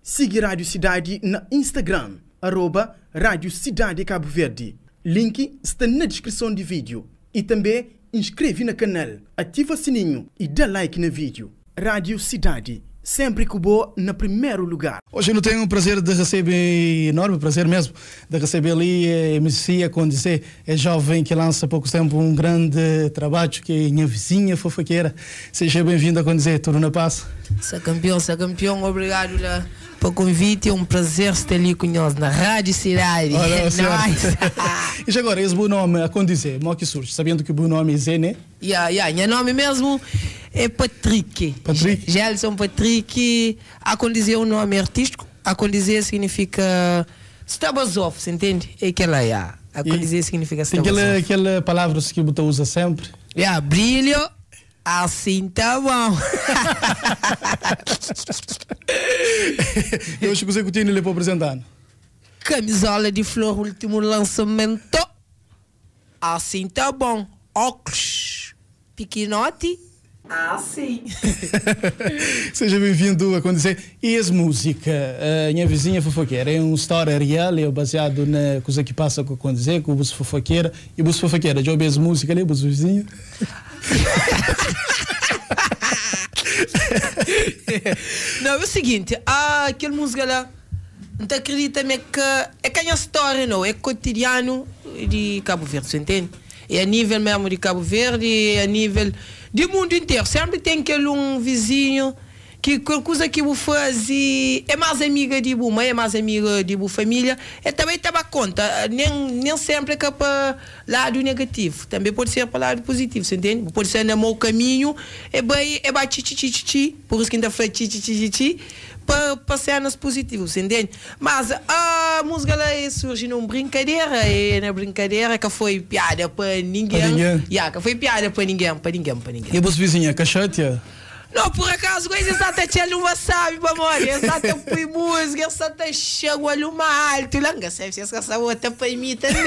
Sigi Rádio Sidadi na Instagram, arroba Rádio Sidadi Cabo Verde. Link sta na deskrison di vídeo. I tanbê inskreve na kanal, ativa sininhu i da like na vídeo. Rádio Sidadi, sénpri ku bo na primeru lugar. Oji nu ten prazer di resebe, enorme prazer mesmu, di resebe li MC Acondize, é joven ki lansa pokus tempu un grandi trabadju ki é Nha Vizinha Fofoqueira. Seja ben-vindu Acondize, tudu na paz? Sa kanpion, sa kanpion, obrigadu la pa konviti, é un prazer sta li ku nhos na Rádio Cidade. Ora, senhora. E já agora, es bu nome Acondize, mo ki surgi? Sabendo ki bu nome é Zé, né? Ya, ya, nha nome mesmu é Patrick. Patrick? Gelson Patrick. Acondize é un nome artístico. Acondize significa sta bazof, você entende? É kela, ya. Acondize significa sta Tem bazof. aquele, aquele palavras que bu ta usa sempre. Ya, brilho, assim tá bom. Eu acho que você que tem ali para apresentar. Camisola de flor, último lançamento. Assim tá bom. Óculos, piquinote. Assim. Seja bem-vindo a Acondize. E as música, a Nha Vizinha Fofoqueira, é uma história real, é baseado na coisa que passa com Acondize, com o Bus Fofoqueira. E Bus Fofoqueira, já ouvi as música ali, Bus Vizinha? Não, é o seguinte, há aquele música lá, não te acredita me que é que a minha história não, é cotidiano de Cabo Verde, você entende? É a nível mesmo de Cabo Verde, é a nível de mundo inteiro. Sempre tem aquele um vizinho que qualquer coisa que você faz é mais amiga de bu mãe, é mais amiga de bu família, é também toma conta, nem sempre é para lado negativo, também pode ser para lado positivo, você entende? Pode ser no mau caminho, é bem, é bem tchi, tchi, tchi, tchi, por isso que ainda fala tchi, tchi, tchi, tchi, para cenas positivas, você entende? Mas a música lá surge numa brincadeira, e na brincadeira que foi piada para ninguém. Para ninguém. Yeah, que foi piada para ninguém, para ninguém, para ninguém. E a vossa vizinha, caixote? Não, por acaso, coisa exata, tia não sabe, amor. Exata, põe música, exata, chegou ali uma alto. Langa, sabe, se essa outra para mim também.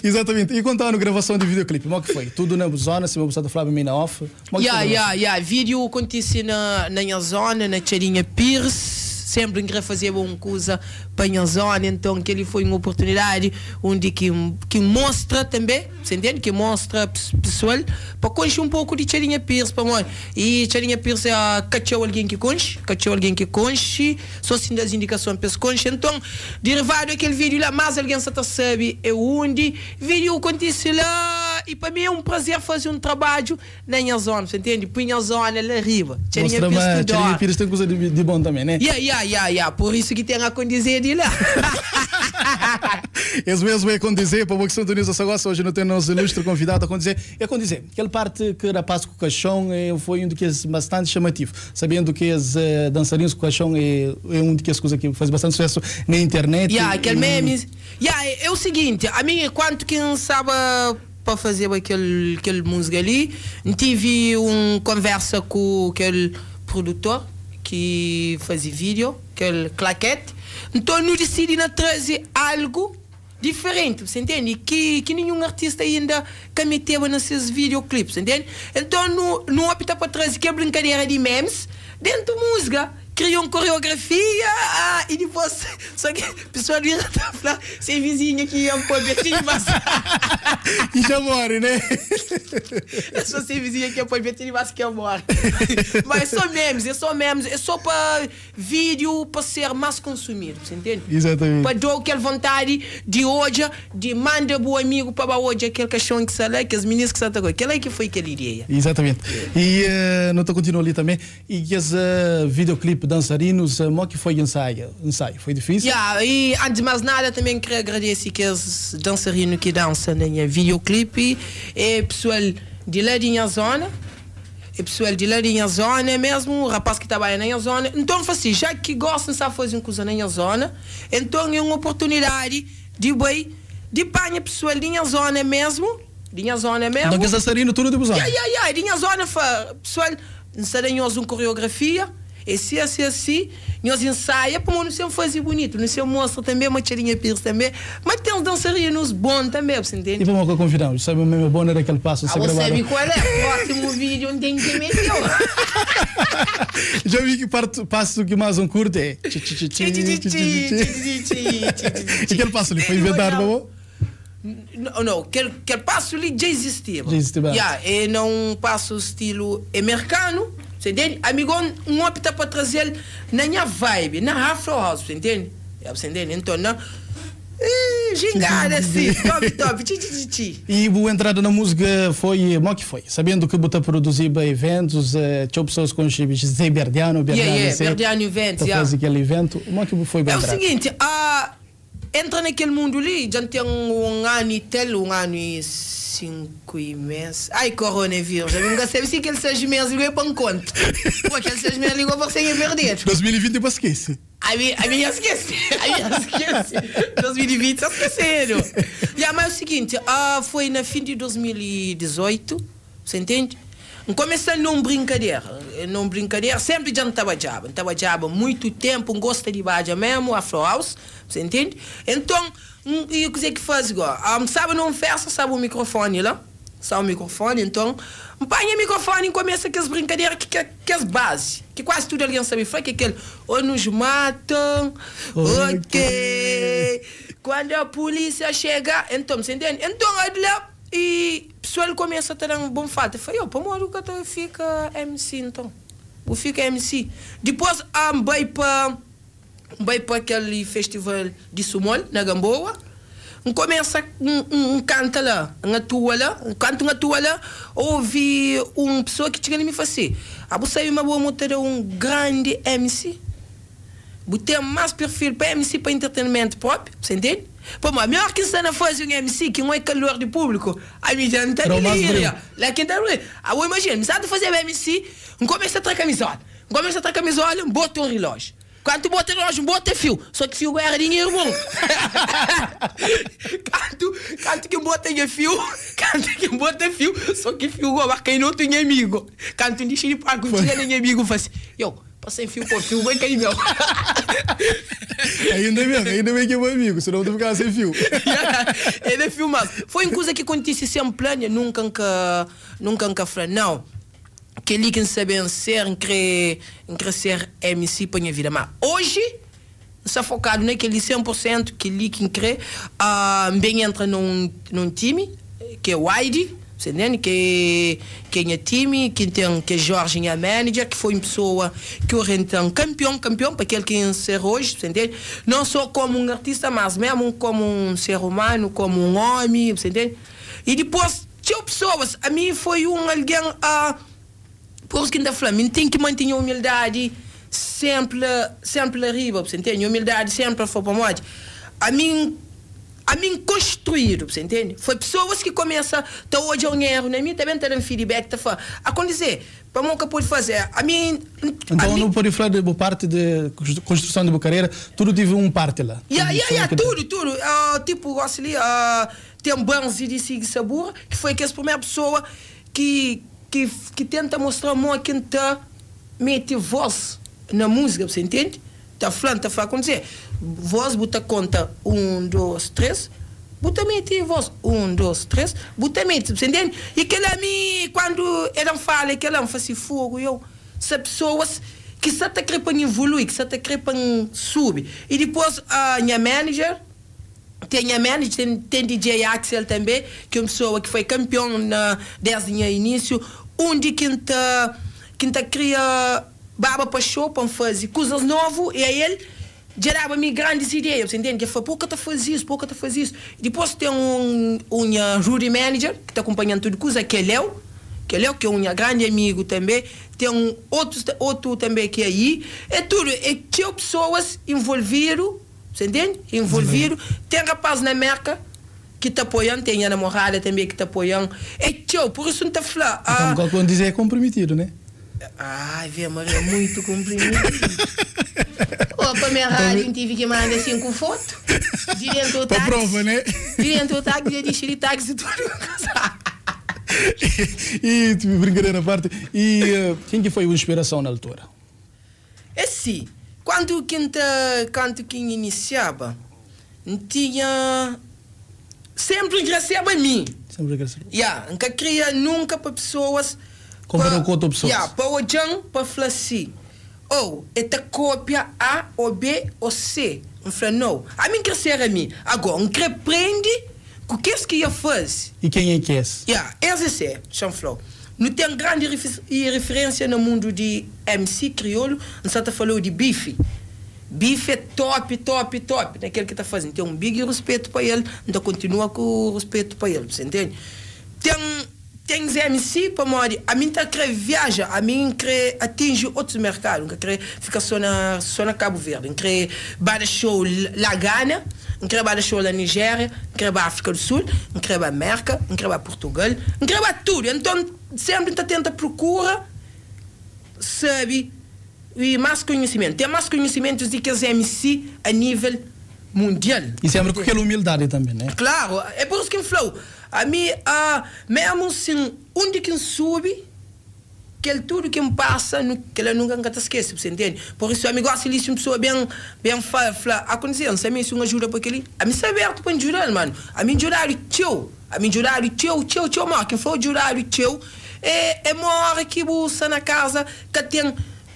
Exatamente. E contando a gravação do videoclipe, como é que foi? Tudo na zona, se você está falando na off? Como é que Yeah, foi a yeah, yeah. Vídeo acontece na minha zona, na Tcharinha Pires. Sempre queria fazer uma coisa para a minha zona, então que ele foi uma oportunidade onde que mostra também, você entende? Que mostra pessoal, para conhecer um pouco de Tcharinha Pires, para mim. E Tcharinha Pires é cacheu alguém que conche, cacheu alguém que conche, só assim das indicações para se conche. Então, derivado aquele vídeo lá, mais alguém só sabe é onde, vídeo acontece lá, e para mim é um prazer fazer um trabalho na minha zona, você entende? Põe a zona lá arriba. Tcharinha Mostra Pires mais, tudo Tcharinha hora. Pires tem coisa de bom também, né? Yeah, yeah, yeah, yeah. Por isso que tem a condizer de lá. Esse mesmo é Acondize, para o que sintoniza só gosta, hoje não tem nosso ilustre convidado a Acondize. É Acondize, aquela parte que rapaz com o caixão foi um do que é bastante chamativo, sabendo que os dançarinos com o caixão é um do que as coisas que faz bastante sucesso na internet. Yeah, aquele meme. Yeah, é o seguinte, a mim, quanto quem sabe para fazer aquele música ali, tive uma conversa com aquele produtor que fazia vídeo, aquele claquete. Então, eu decidi na trazer algo diferente, você entende? Que nenhum artista ainda que meteu nesses videoclipes, entende? Então, não opta para trazer que é brincadeira de memes dentro da música. Criou uma coreografia, e depois, só que a pessoa vira e fala, sem vizinha que ia pôr Betinho, mas E já morre, né? É só sem vizinha que ia pôr Betinho, mas que eu morre. Mas só memes, é só memes, é só para vídeo, para ser mais consumido, você entende? Exatamente. Para dar aquela vontade de hoje, de manda bom amigo para hoje aquele caixão que sai lá, que as meninas que saem agora. Aquela aí que foi aquela ideia. Exatamente. E não te continuo ali também. E que esse videoclipe dançarinos, como que foi o ensaio? Ensaio? Foi difícil? Yeah, e antes de mais nada também queria agradecer que os dançarinos que dançam na minha videoclipe, é pessoal de lá de minha zona, é pessoal de lá de minha zona mesmo, o rapaz que trabalha na minha zona. Então, assim, já que gostam de fazer uma coisa na minha zona, então é uma oportunidade de bem, de panha pessoal de minha zona mesmo, de minha zona mesmo. Então, que dançarino tudo de zona? Yeah, yeah, yeah, de minha zona, pessoal, ensaiam uma coreografia. É si, asi, asi, nhos ensaia pamodi nu sen faze bunitu, nu sen mostra tanbe ma Txadinha Pires tanbe, ma ten uns dansarinus bon tanbe, bu ntende? E pamodi ka konvidau? Sabe ma mi é bon na da kel pasu sa grabadu. Abo sabe kual é, prósimu vídeo N ten ki meteu. Dja vi ki part pasu ki más N kurti é txi-txi-txi-txi txi-txi-txi-txi. E kel pasu li foi inventadu pa bo? Não, não, kel, kel pasu li dja izistiba. Dja izistiba antis. Ya, é na un pasu stilu emerkanu, você entende? Ami go N opta pa traze-l na nha vibe, na Afro House, você entende? Ya, você entende? Enton na Ih, jingada si, top, top, txi, txi, txi, txi. E bu entrada na múzika foi, mo ki foi? Sabendu ki bu ta produziba eventus, txeu pessoas konxe Zé Berdiano, Berdiano yeah, yeah, Zé, Berdiano Events, ta yeah. faze kel eventu, mo ki bu foi bu É o entrada? seguinte, a Entra na kel mundu li dja N ten un anu i tal, un anu i 5 i mes. Ai koronavírus, ami N ka sabe si kel 6 mes li é pa N konta. Pô, kel 6 mes li gó parse nha perdedu. 2020 é pa skese. Ami, ami nha skese, ami nha skese. 2020 sa skesedu. Ya, ma é o siginti, foi na fin di 2018, Você entende? N kumesa num brinkadera, num brinkadera, sempri dja N ta badjaba, N ta badjaba muitu tempu, N gosta di badja mesmu, afro house, você entende? Enton, N, i kuzê ki fazi go? N staba num festa, staba um mikrofoni la, staba um mikrofoni, enton, N panha mikrofoni N kumesa kes brinkadera ki ke kes bazi, ki kuazi tudu algen sabe fla, ki é kel, Ou nos matam, ok, quando a polícia chegar, enton, você entende? Enton, adi la. I pesoal kumesa ta da-m bon falta. El fla, Yo, pamodi bu ka ta fika MC nton? Bu fika MC. Dipôs N bai pa N bai pa kel festival di Sumol, na Gamboa. N kumesa N kanta la, N atua la. Kantu N atua la, ovi un pesoa ki txiga na mi fla si, Ah, bu sabe ma bo ta da un grandi MC? Bu ten más perfil pa MC pa entretenimento própi, bu sa intende? Pamodi mi óras ki N sta na faze un MC ki N oi kalor di públiku, ami dja N ta deliria. La ki N ta deliria. Abo imajina, mi sta ta fazeba MC, N kumesa tra kamizola. N kumesa tra kamizola, N bota un rilójiu. Kantu N bota rilójiu, N bota fiu. Só ki fiu éra di nha irmon. Kantu, kantu ki N bota nha fiu, kantu ki N bota fiu, só ki fiu goba kai na otu nha amigu. Kantu N dixi di palku, N txiga na nha amigu, N fla si, Yo, Pa sem fio pô fio bai kai meu. Ainda bem, ainda bem que é meu amigo, senão tu ficava sem fio. Ele é fio mas foi um coisa que acontece sem plano, nunca nunca nunca nunca fla não. Aquele que não sabe ser, não quer, não quer ser MC para minha vida, mas hoje está focado naquele 100% que ali que quer, bem entra num time que é o Wide. Você entende? Que é minha time, que tem que é Jorge, minha manager, que foi uma pessoa que orienta um campeão, campeão, para aquele que encerra hoje, você entende? Não só como um artista, mas mesmo como um ser humano, como um homem, você entende? E depois, tinha pessoas, a mim foi um alguém a. Por isso que ainda fala, mim tem que manter a humildade sempre, sempre arriba, você entende? Humildade sempre foi para morte. A mim a mim construído, você entende? Foi pessoas que começam, tá hoje é um erro na mim, também tá dando feedback, tá falando. Acontecer, para mim que pode fazer, a mim... Então não pode falar de boa parte de construção de boa carreira, tudo tive um parte lá. Yeah, yeah, yeah, tudo, tudo. Tipo, gosto ali, tem um banzo de Sig Sabor, que foi que a primeira pessoa que, que, que tenta mostrar a quem tá mete voz na música, você entende? Tá falando, tá falando, acontecer. Voz, bota conta, 1, 2, 3, bota mete voz, 1, 2, 3, bota mete, você entende? E que ela me, quando ela fala, que ela faz fogo, eu, se pessoas que só tá querendo evoluir, que só tá querendo subir. E depois a minha manager, tem minha manager, tem DJ Axel também, que é uma pessoa que foi campeão desde o início, onde quem tá cria baba para show, para fazer coisas novas, e aí ele gerava-me grandes ideias, você entende? Que foi, pouco tá faz isso, pouco tá faz isso. Depois tem um roadie manager, que tá acompanhando tudo, coisa que é Léo, que é um grande amigo também. Tem um outro também que é aí. É tudo, é tinha pessoas envolvidas, você entende? Envolvido. Tem rapaz na América que tá apoiando, tem a namorada também que tá apoiando. É tchau, por isso não tá falando. Então, quando dizer é comprometido, né? Ai, vê, Maria, muito comprometido. Opa, minha rádio tive que mandar 5 fotos. De dentro do táxi. Pra prova, né? De dentro do táxi, de táxi, tudo. E, tipo, brincadeira à parte. E quem que foi a inspiração na altura? É si, kantu ki N ta, kantu ki N inisiaba, N tinha, senpri N kria seba mi. Senpri kria seba. Ya, N ka kria nunka pa pesoas. Konpara-u ku otu pesoas. Ya, pa odja-m pa fla si, Oh, e ta kopia A o B o C. N fla, No, ami N kre ser ami. Ago, N kre prende ku kes ki ya faze. I kenha ki es? Ya, es é se, xa N fla-u. Nu ten grandi riferensia na mundu di MC kriolu, N sa ta fala-u di Bife. Bife é top, top, top na kel ki ta faze. N ten un big ruspetu pa el, N ta kontinua ku ruspetu pa el, bu sa intende? Ten. Ten MC pamodi ami N ta kre viaja, ami N kre atinji otus merkadu, N ka kre fika so na so na Kabu Verdi, N kre ba da show la Gana, N kre ba da show la Nijéria, N kre ba Afrika du Sul, N kre ba Merka, N kre ba Purtugal, N kre ba tudu. Enton senpri N ta tenta prokura sabi i mas konhisimentu, ten mas konhisimentus di kes MC a nivel mundial. I senpri ku kel umildadi tanbe, ne? Klaru, é pur isu ki N fla-u, Ami a mesmu sin undi ki N subi kel tudu ki N pasa nu kela nunka N ka ta skese bu sa intende por isu ami gosi li si un pesoa ben ben fa fla a konse N sa meste un ajuda pa keli ami sta abertu pa N djudal manu ami N djudadu txeu ami N djudadu txeu txeu txeu ma ki N fla djudadu txeu é é ma ora ki bu sta na kaza ka ten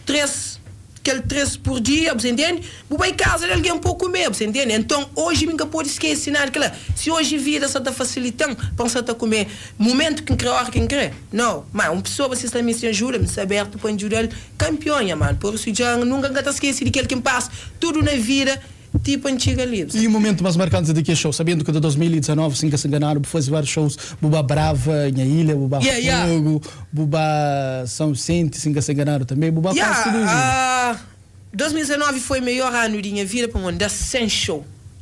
3 kel 3 por dia, bu sa intende? Bu bai kaza di algen pa bu kume, bu sa intende? Enton, oji mi ka pode skese nada di kila. Si oji vida sa ta fasilita-m pa N sa ta kume mumentu ki N kre, ora ki N kre, nau. Ma un pesoa pa si sta meste ajuda, mi sta abertu pa N djuda-l. Kanpion, nha manu. Pur isu dja nunka N ka ta skese di kel ki N pasa tudu na vida. Ti pa N txiga li. E momentu mas markanti di ki show, sabendu ki di 2019, sin ka sta nganadu, bu fazi varius shows, bu ba Brava, Nha Ilha, bu ba Fogo, bu ba São Vicente, sin ka sta nganadu tanbe, bu ba kuasi tudu ilha. 2019 foi meior anu di nha vida pamodi N da 100 show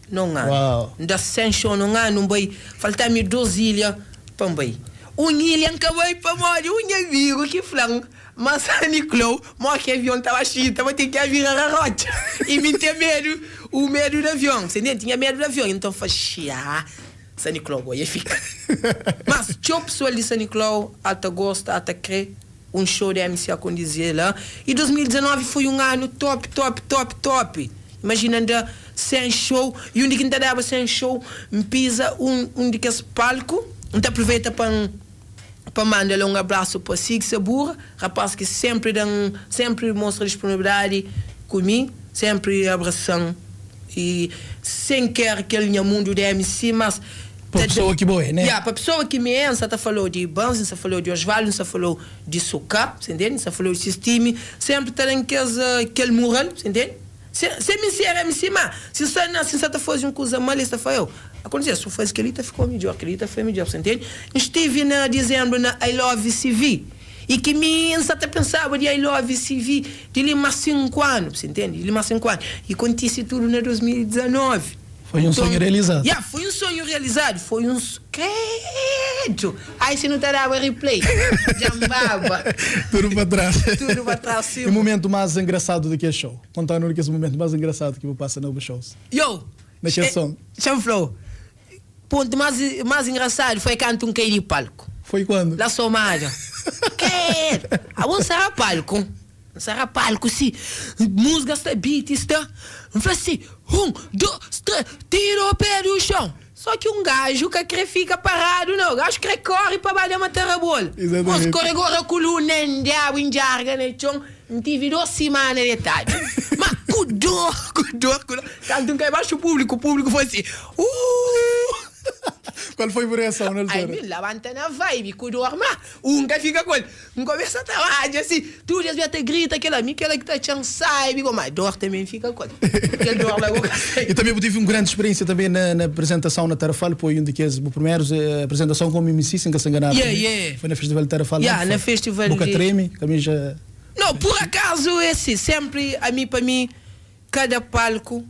na un anu. N da 100 show na un anu, N bai, falta-mi 2 ilha pa N bai. Un ilha N ka bai pamodi un nha amigu ki fla-m Ma San Nicolau, mó ki avion tava xinta, tava ten ki avira ra rotxa. I mi N ten medu, u medu di avion, você entende? Tinha medu di avion, inton N fla, xiaa, San Nicolau bo ia fika. Mas txeu pesoal di San Nicolau ata gosta, ata kre un show di MC Acondize la. I 2019 foi un anu top, top, top, top. Imajina N da 100 show, i undi ki N ta daba 100 show, N piza un un di kes palku, N ta aproveita pa N. pa manda la un abrasu pa Sig Sabura, rapaz ki sempri dan, sempri mostra disponibilidadi ku mi, sempri abrasan i sen ker kel nha mundu di MC, mas Pa pesoa ki bo é, né? Ya, pa pesoa ki mi é, N sa ta falou di Banzi, N sa falou di Osvaldo, N sa falou di Suka, sa intende? N sa falou di sis timi, sempri ta dan kes kel mural, sa intende? Se se mi ser MC ma si N sta na si N sa ta fazi un kuza mal es ta fla, eu. Acontecer, su faze kel-li ta ficou midjor, kel-li ta foi midjor, sa intende? N stive na dizembru na I Love CV i ki mi N sa ta pensaba di I Love CV di li mas 5 anu, sa intende? Di li mas 5 anu i kontise tudu na 2019. Foi un sonhu realizadu. Ya, foi un sonhu realizadu, foi un Credo! Ai si nu ta daba replay, dja N baba. Tudu pa tras. Tudu pa tras, sim. I mumentu mas engrasadu di kes show? Kontanu di kes mumentu mas engrasadu ki bu pasa na bu shows. Yo! Na kel son. Xa N fla-u, pontu más más engrasadu foi kantu N kai di palku. Foi kuandu? La Somada. Credo! Abo N sara palku, N sara palku si, musga sta beat sta, N fla si, un, dos, tres, tira o pé do chão. Só ki un gaju ka kre fika paradu nau, gaju kre kori pa ba da matarabol. Mos koregou ra kuluna N diabu N djarga na txon. N tive dos simana detadu, ma ku dor, ku dor, ku dor. Kantu N kai baxu públiku, públiku foi si, Uuh! Kual foi bu reason na altura? Ai, mi labanta na vibe ku dor, ma un ka fika ku el. N kumesa ta badja si, tudu es bia ta grita kela, mi kela ki ta txan saibi ko, ma dor tanbe fika ku el. Kel dor la ku ka sai. I tanbe bu tive un grandi speriensia tanbe na apresentason na Tarrafal, foi un di kes bu primerus apresentason komu MC, si N ka sta nganadu. Yeah, yeah. Foi na festival di Tarrafal, Yeah, na festival Bu ka treme, kamija. Não, por acaso é assim, sempre a mi pa mi cada palco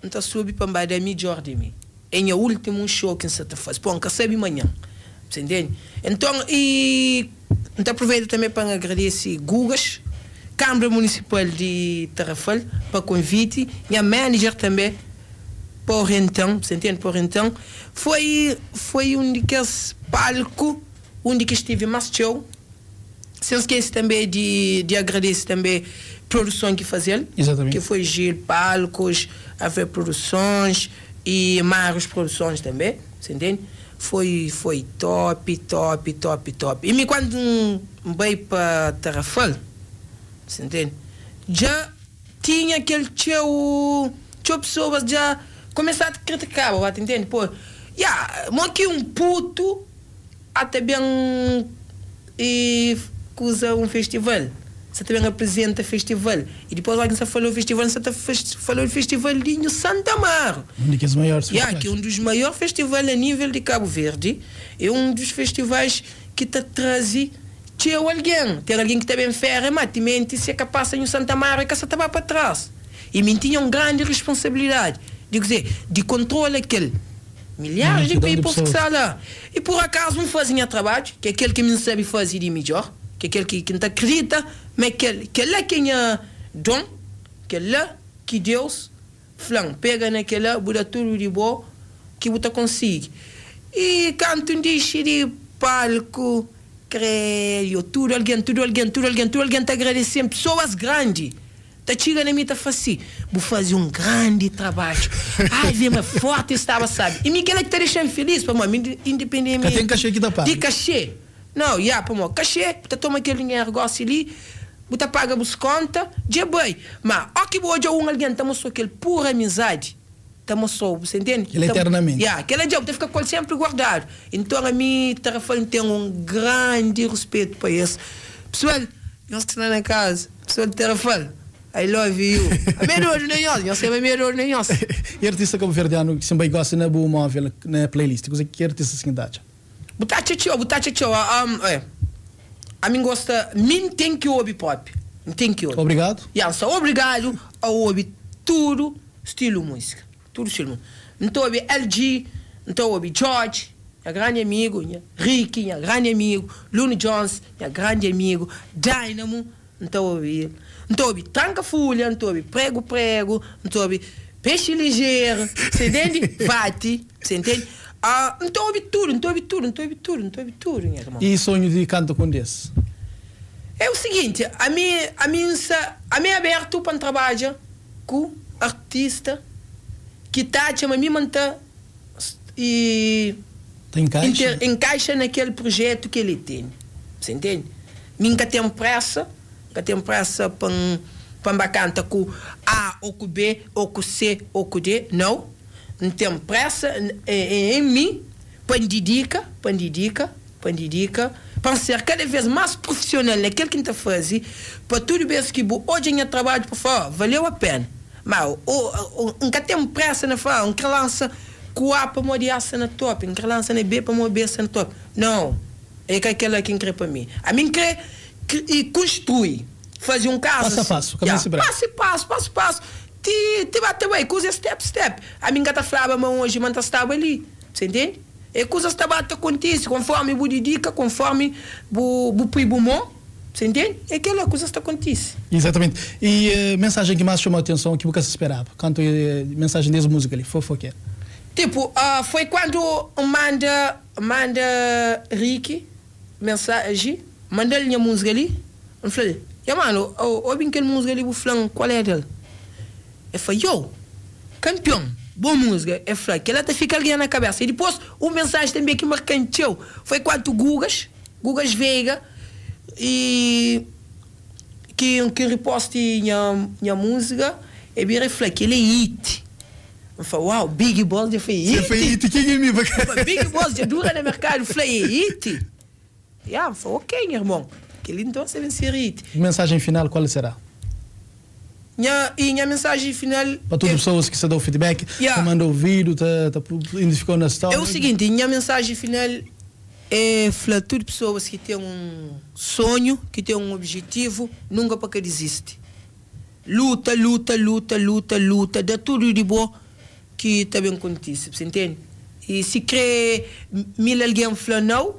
N ta subi pa N ba da midjor di mi. É nha último show ki N sa ta faze. Pô, N ka sabe manhan. Você entende? Então, e N ta aproveita também pa N agradece Gugas, Câmara Municipal di Tarrafal, pa convite, nha manager também, pa orientam, você entende? Pa orientam. Foi, foi um di kes palco undi ki estive mais txeu. Sen skese tanbe di di agradese tanbe. produson ki faze-l, Exatamente. ki foi Gil Palcos, AV Produções e Marios Produções tanbe, você entende? Foi, foi top, top, top, top. E mi kantu N bai pa Tarrafal, você entende? Dja tinha kel txeu, txeu pesoas dja kumesa ta kritikaba, ba ta entende? Pô, ya, mo ki un putu A ta ben e kuza un festival, sa ta ben aprizenta festival i dipôs óki N sa falou festival, N sa ta falou di festival di Nhu Santa Amaro. Un di kes maiores Ya, ki é un dos maior festival a nível di Kabu Verdi, é un dos festivais ki ta traze txeu algen. Ten algen ki ta ben fera, má timenti si é ka pasa Nhu Santa Amaro é ka sa ta ba pa tras. I mi N tinha un grandi responsabilidadi di kuzê? Di kontrola kel. Milhares di peoples ki sta la. I pur akazu N faze nha trabadju, ki é kel ki mi N sabe faze di midjór, ki é kel ki N ta kridita ma é kel, kel-la ki é nha don, kel-la ki Deus fla-m, pega na kel-la, bu da tudu di bo ki bu ta konsigi. I kantu N dixi di palku, kredu, tudu algen, tudu algen, tudu algen, tudu algen ta agradese-m, pesoas grandi. Ta txiga na mi ta fla si, Bu faze un grandi trabadju. Ai, vê ma forti staba sabi. I mi kela ki ta dexa-m filis, pamodi mi Ka ten kaxê ki ta paga. Di kaxê. Nau, ya, pamodi kaxê, bu ta toma kel dinheru gosi li, bu ta paga bus konta, dja bai. Ma, óki bu odja un algen ta mostra-u kel pura amizadi, ta mostra-u, bu sta intende? Kel eternamenti. Ya, kel-la dja bu ta fika ku el sénpri guardadu. Nton, ami, Tarrafal, N ten un grandi ruspetu pa es. Pesoal, nhos ki sta na kaza. Pessoal di Tarrafal, I love you. Ami é dodu na nhos, nhos sabe ami é dodu na nhos. E artista kabuverdianu ki sin bai gosi na bu móvel, na playlist, kuze ki artista sin ta atxa? Bu ta atxa txeu, bu ta atxa txeu. Ami N gosta, mi N ten ki obi propi, N ten ki obi. Obrigadu. Ya, N sta obrigadu a obi tudu stilu múzika. Tudu filmu N ta obi LG, N ta obi George, nha grandi amigu, nha Ricky, nha grandi amigu, Lune Jones, nha grandi amigu, Dynamo, N ta obi, N ta obi Tranka Fulha, N ta obi Prego Prego, N ta obi Peixe Ligeiro, você entende? Vati, você entende? Ah, N ta obi tudu, N ta obi tudu, N ta obi tudu, N ta obi tudu, nha irmon. E sonhu di kanta ku un des? É o seguinte, ami, ami N sa, ami é abertu pa N trabadja ku artista ki ta atxa ma mi ma N ta Ta encaixa? encaixa na kel projetu ki el tene. Você entende? Mi N ka ten pressa, N ka ten pressa pa N pa N ba kanta ku A ou ku B ou ku C ou ku D, nau. N ten pressa em mi pa N didika, pa N didika. Pa N didika pa N ser kada vez más prufisional na kel ki N ta faze, pa tudu bês ki bu odja nha trabadju pa fla, Ó, valeu a pena. Má, N ka ten présa na fla, Ó, N krê lansa ku A pamodi A sta na top, N krê lansa na B pamodi B sta na top. Nau, é ka kel-la ki N krê pa mi. Ami N krê kunstrui, faze un kaza. Pasu a pasu, ka meste présa. Pasu a pasu, pasu a pasu, ti ti ba ta bai, kuza é step step. Ami N ka ta flaba ma oji ma N ta staba li, bu ntende? E kuzas ta ba ta kontise konformi bu didika, konformi bu bu pui bu mon, você entende? É kela, kuzas ta kontise. Exatamente. E mensajen ki mas txoma atenson ki bu ka sa speraba kantu mensajen des musika li fofoker? Tipo, foi kuandu N manda N manda Ricky mensaji, mandal nha musika li, N flal, nha manu, obi kel musika li bu flan kual é del. El fla, Yo! Kanpion! Bon múzika! El fla, Kel-la ta fika algen na kabésa. I dipôs, un mensaji tanbê ki marka-m txeu foi kantu Gugas, Gugas Veiga, i ki ki riposti nha nha múzika, el bira el fla, Kel-li é hit! N fla, Uau! Big Boss dja fla é hit! Dja fla é hit! Kenha é mi pa N fla, Big Boss dja dura na merkadu fla é hit! Ya, N fla, Ok, nha irmon, kel-li nton sa ben ser hit. Mensajen final kual será? Nha e nha mensaji final Pa tudu é. pessoas ki sta dau feedback, Ya. ta manda ouvido, ta ta identificau na É story. o seguinte, nha mensaji final é fla tudu pessoas ki ten un sonhu, ki ten un objetivu, nunka pa ka dizisti. Luta, luta, luta, luta, luta, da tudu di bo ki ta ben kontise, bu sa intende? I si kre mil algen fla nau,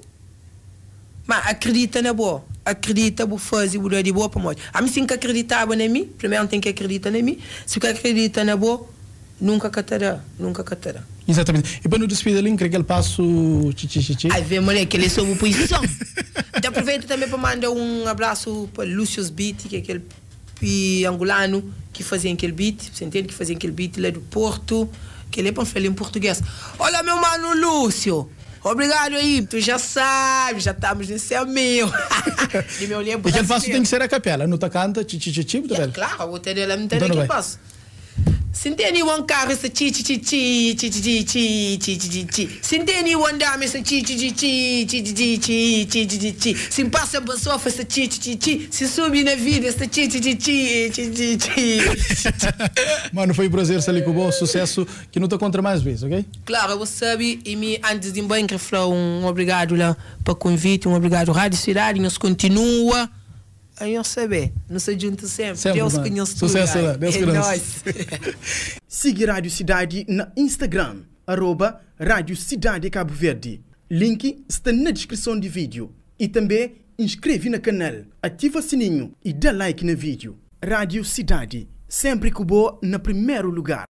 Ma akredita na bo, akredita bu fazi bu da di bo pamodi ami si nka akreditaba na mi, primeru nten ki akredita na mi, si bu ka akredita na bo nunka ka ta da, nunka ka ta da. Exatamente. E pa nu dispidi ali, N kre kel pasu txitxi txitxi. Ai vê moleque, kel é so bu pui son. N ta aproveita tanbe pa manda un abrasu pa Lucius Beat, ki é kel. angolano ki faze-m kel beat, você entende? Ki faze-m kel beat lá do Porto, que ele é para falar em português. Olá, meu mano Lúcio! Obrigado aí, tu já sabe, já estamos nesse amigo. E meu E aquele passo tem que ser a capela, não tá canta, chi chi chi chi, yeah, claro, o dela não tem que passo. Se tem um carro, esse chi chi chi chi chi chi chi chi chi chi chi. Se tem um dame, esse chi chi chi chi chi chi chi chi chi chi chi. Se passa a sofa, esse chi chi chi chi. Se sube na vida, esse chi chi chi chi chi chi chi. Mano, foi um prazer estar ali com o sucesso que não te contra mais vezes, ok? Claro, eu sabe e me antes de ir embora, quero falar um obrigado lá para o convite, um obrigado Rádio Cidade, nós continua. Aí eu saber, nos junto sempre. Sempre, Deus mano. conhece tudo. Sucesso lá, Deus é conhece. nóis. Siga Rádio Cidade na Instagram, arroba Rádio Cidade Cabo Verde. Link está na descrição do vídeo. E também inscreve no canal, ativa o sininho e dá like no vídeo. Rádio Cidade, sempre com boa na primeiro lugar.